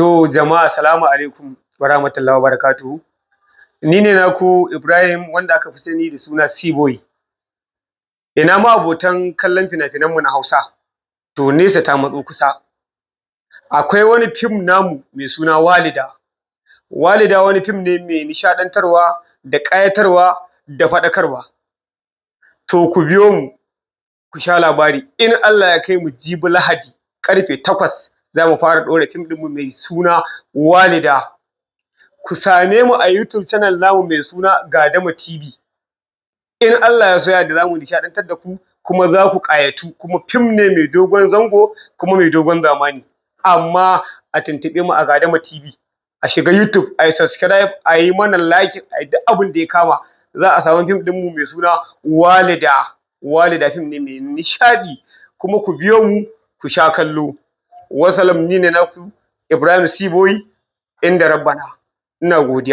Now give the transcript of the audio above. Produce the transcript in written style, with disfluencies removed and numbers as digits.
To jama'a, salamu alaikum wa rahmatullahi wa barakatuhu. Ni ne naku Ibrahim, wanda aka fi sani da suna C-boy. Ina ma abotan kallon fina-finanmu na Hausa. To, nesa ta matso kusa. Akwai wani fim namu mai suna Walida. Walida wani fim ne mai nishaɗantarwa da ƙayatarwa da faɗakarwa. To, ku biyo mu ku sha labari. In Allah ya kai mu jibi Lahadi, karfe 8, za mu fara ɗora fim ɗinmu mai suna Walida. Ku same mu a YouTube channel namu mai suna Gadama TV. In Allah ya so ya yarda, za mu nishaɗantar da ku kuma za ku ƙayatu, kuma fim ne mai dogon zango kuma mai dogon zamani. Amma a tuntuɓe mu a Gadama TV. A shiga YouTube, a yi subscribe, a yi mana like, a yi duk abin da ya kama. Za a samu fim ɗinmu mai suna Walida. Walida fim ne mai nishaɗi, kuma ku biyo mu ku sha kallo. Wasalam, ni ne naku Ibrahim C-boy, inda rabbana. Ina godiya.